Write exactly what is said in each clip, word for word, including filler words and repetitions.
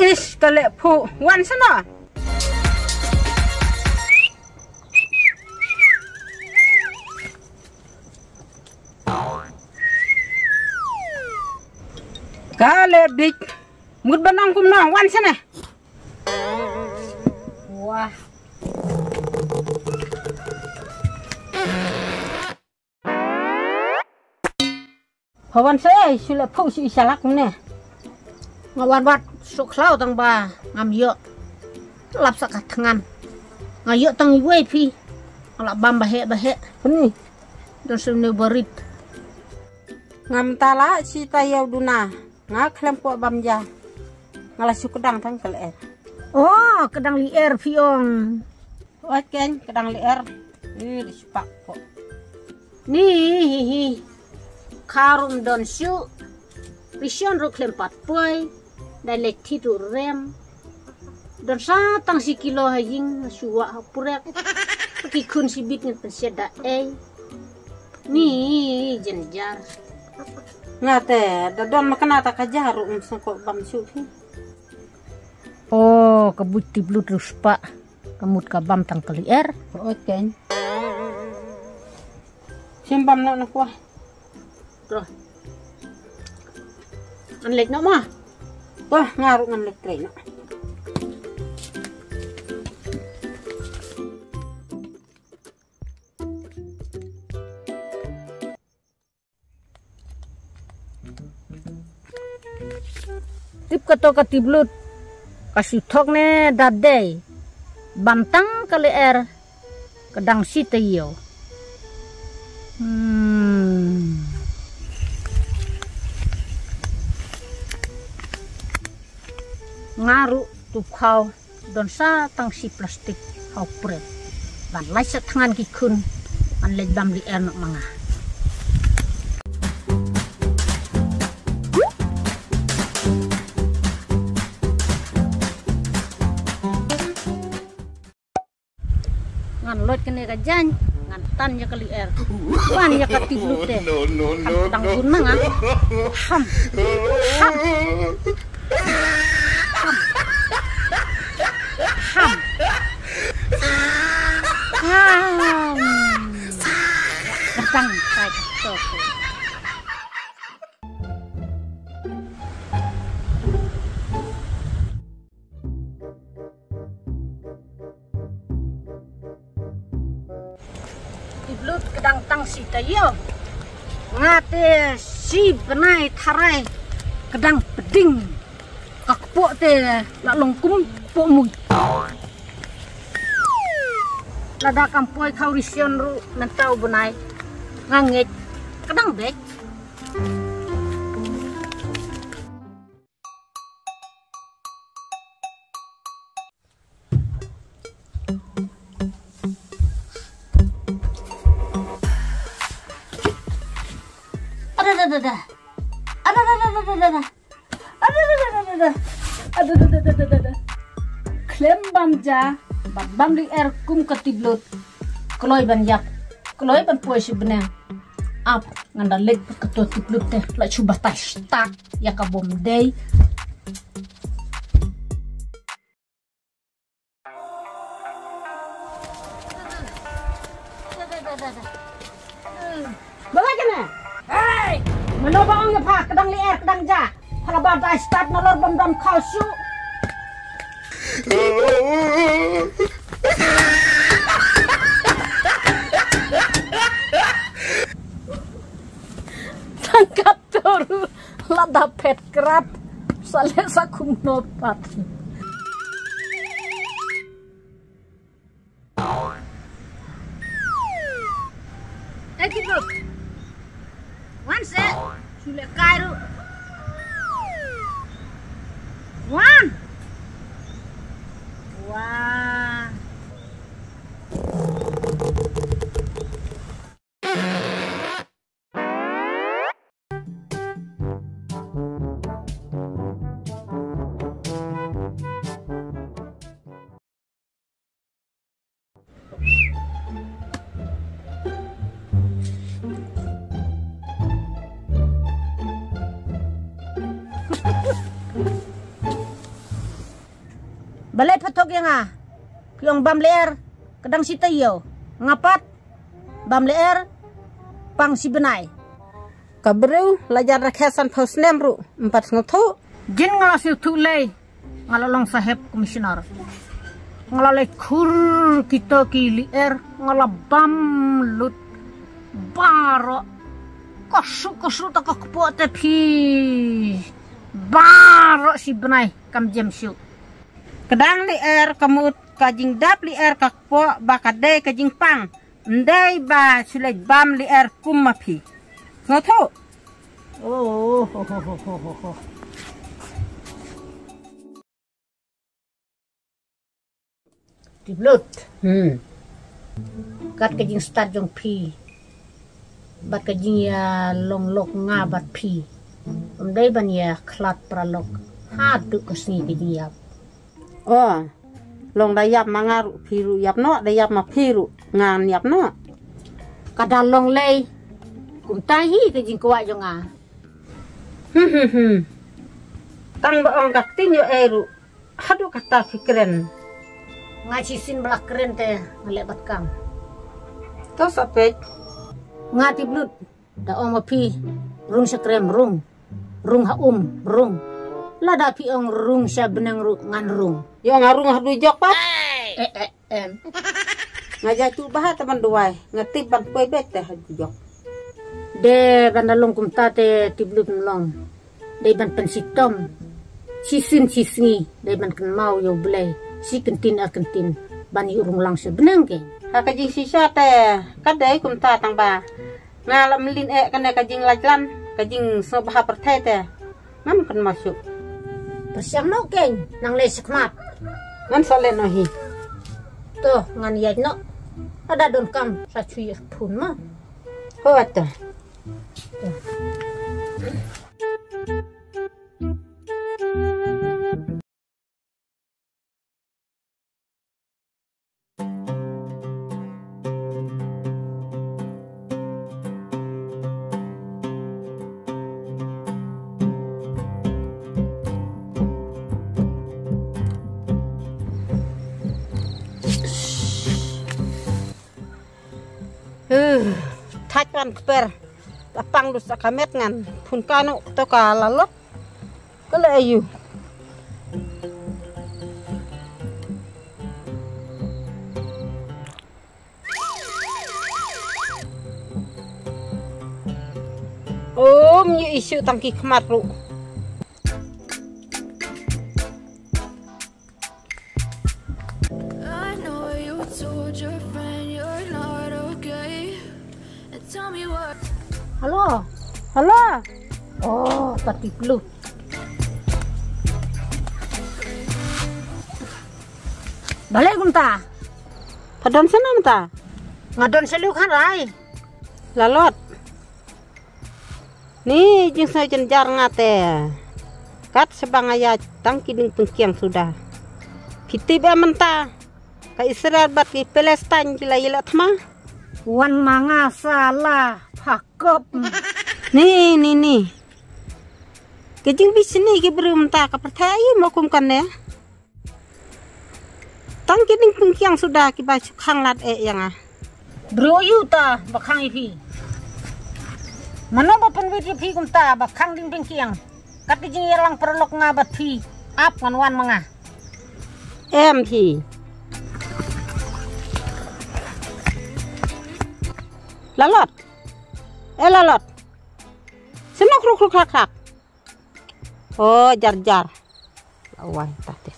Ish, ka leh phuh. Wan shano. Ka leh bik. Mut ban ong kumno, wan shane. Wah. Pha wan sa ei, shu leh phuh shu i shalak ne. Nga wan wat suk khlaw tang ba ngam ïoh. Lap sa ka thngan. Nga ïoh tang iwei phi. Nga la bam ba heh ba heh. Puni. Don sum ne barit. Ngam tala shi ta ïew duna. Nga khlem kwah bam ja. Nga la shu kdang tang ka lyer. Oh, kdang lyer phi ong. Oi ken, kdang lyer. Ih, di spak ko. Ni hi hi. Kharum don shu. Rishon ru khlem pat poi. Dai lek thi tu rem. Don sa tang shi kilo ha ïing, shu wah ha purek. Ki khun shi bit ngan pynsiat da ei. Ni jenjar. Nga te, da don makna ta ka jaru um sangko bam shu phi. Oh, ka buit tip lut ru spa. Ka mut ka bam tang ka lyer. Oi ken. Sim bam no na kwa. Roh. An lek no ma. Wah, nga ru ngan lek trei no. Tip kato ka tip lut. Ka shu thok ne da dei. Bam tang ka lyer. Ka dang shi ta ïew. Hmm. Nga ru tu khaw. Don sa tang shi plastik ha u pret. Ban lai sa thngan ki khun. Ban leit bam lyer noh ma nga. Ngan loit kane ka jaiñ, ngan tan ïa ka lyer. Ban ïa ka tip lut te. No, no, no, no. Tang bun ma nga. Ham. Ham. Ham. Ham. Datang, kai ka to. Tip lut ka dang tang shi taïew. Nga te shi bnai tharai ka dang pding. Ka kpoh te la long kum kpoh mui. Lada kam poi khaw rishon ruh mynta u bnai. Nga ngeit ka dang beit. Ada, ada, ada, ada. Ada, ada, ada, ada, ada. Ada, ada, ada, ada, ada. Ada, ada, ada, ada, ada. Khlem bam ja, bad bam lyer kum ka tip lut. Kloi ban ïap, kloi ban poi shi bneng. Ap, ngan da leit bad kato tip lut te, la shu batai start ïa ka bym dei. Balei kane? Hei! Mano ba ong ïa pha, ka dang lyer, ka dang ja. Pha la batai start nalor bym don khaw shuh. Tang kato ruh lada phet krap, sa leh sa kumno pat. Balei pha thok ïa nga? Phi ong bam lyer ka dang shi taïew. Nga pat bam lyer pang shi bnai. Ka briew la jar rakhe san phew snem ruh ym pat sngewthuh. Jin nga la sngewthuh lei. Nga la long saheb commissioner. Nga la leit khur kita ki lyer, nga la bam lut baroh. Ka shu ka shu ta ka kpoh te phi. Baroh shi bnai kam jem shuh. Ka dang lyer ka mut ka jingdap lyer ka kpoh ba ka dei ka jingpang. Ndei ba shu leit bam lyer kum ma phi. Sngewthuh? Oh, ho, ho, ho. Tiblut. Hmm. Kat ka jingstad jong phi. Bad ka jingïalong lok nga bad phi. Ym dei ban ïa khlad paralok. Haduh ka sngi ka jingïap. Oh. Long da ïap ma nga ruh phi ruh ïap noh, da ïap ma phi ruh ngan ïap noh. Ka da long lei. Kumta hi ka jingkwah jong nga. Hmm, hmm, hmm. Tang ba ong ka ktien ïoh ei ruh. Haduh kata phi kren. Nga shisien ba la kren te nga leh bad kam. To sa peit. Nga Tiblut. Da ong ma phi rung sha krem rung. Rung ha um rung. Lada phi ong rung sha bneng ruh ngan rung. Ïoh nga rung ha dujok pat. Eh, eh, em. Nga ja tu baha ta ban duwai. Nga tip ban poi bet te ha dujok. De ban da long kumta te Tiblut ym long. Dei ban pynshitom. Shisien shisngi dei ban kynmaw ïa U Blei. Shi kyntien ar kyntien ban ïoh rung lang sha bneng ke. Ha ka jingshisha te ka dei kumta tang ba nga la mlien eh kane ka jinglait lan ka jingsngewbha pyrthei te. Ngam kynmaw shuh. Pyrshang noh kein nang lei shakhmat. Ngan sa leh noh hi. To ngan ïaid noh. Lada don kam sa shu ïa phone ma. Ho ata. Huh, thait wan kper. La pang lut sa ka met ngan. Phone kai noh to ka Lalot. Ka leh aïu? Ym ïohi shuh tang ki khmat ruh. I know you told your friend you're not okay. And tell me what. Hello. Hello. Oh, ka Tiblut. Balei kumta? Pha don shano mynta? Nga don sha lynti kharai. Lalot. Ni jingsngew jynjar nga te. Kat shaba nga ïaid tang ki dieng pyngkiang suda. Phi tip em mynta ka Israel bad ki Palestine ki la ïaleh thma. Wan ma nga sala phakop. Ni ni ni. Ki jingbishni ki briew mynta ka pyrthei aïu mo kum kane. Tang ki dieng pyngkiang suda kiba shu khang lad eh ïa nga. Briew aïu ta ba khang ïa phi? Mano ba pynwit ïa phi kumta ba khang dieng pyngkiang? Kat ki jingïalang paralok nga bad phi ap ngan wan ma nga. Em phi. Lalot. Eh Lalot. Shano khruk khruk khak khak. Oh, jar jar. Awai, tatis.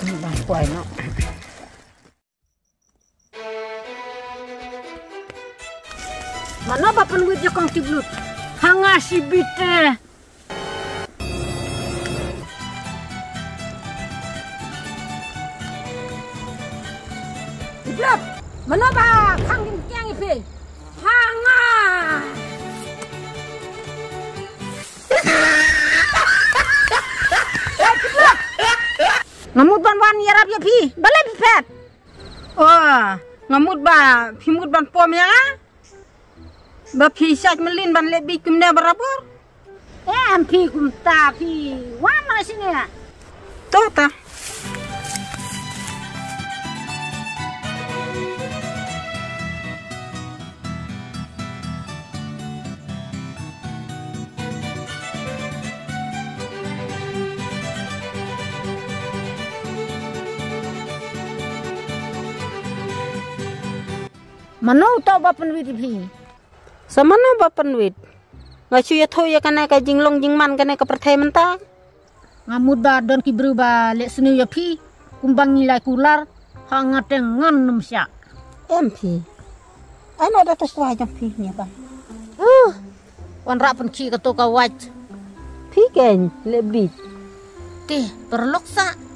Bang kuai no. Mano ba pynwit ïa kong Tiblut? Ha nga shibit te. Tiblut, mano ba khang dieng pyngkiang ïa phi? Ha nga. Nga mut ban wan ïarap ïa phi. Balei phi phet? Oh, nga mut ba phi mut ban pom ïa nga. Ba phi shait mlien ban leh bit kumne barabor. Em phi kumta phi wan noh sini. To ta. Mano uta uba pynwit ïa phi? Sa mano ba pynwit? Nga shu ïathuh ïa kane ka jinglong jingman kane ka pyrthei mynta. Nga mut ba don ki briew ba leh sniew ïa phi kumba ngi lai kular. Ha nga te ngan nym shah. Em phi. Ai no da to kwai jong phi nia ba. Uh, wan rah pynkhih kato ka wait. Phi kein leh bit. Te paralok sa.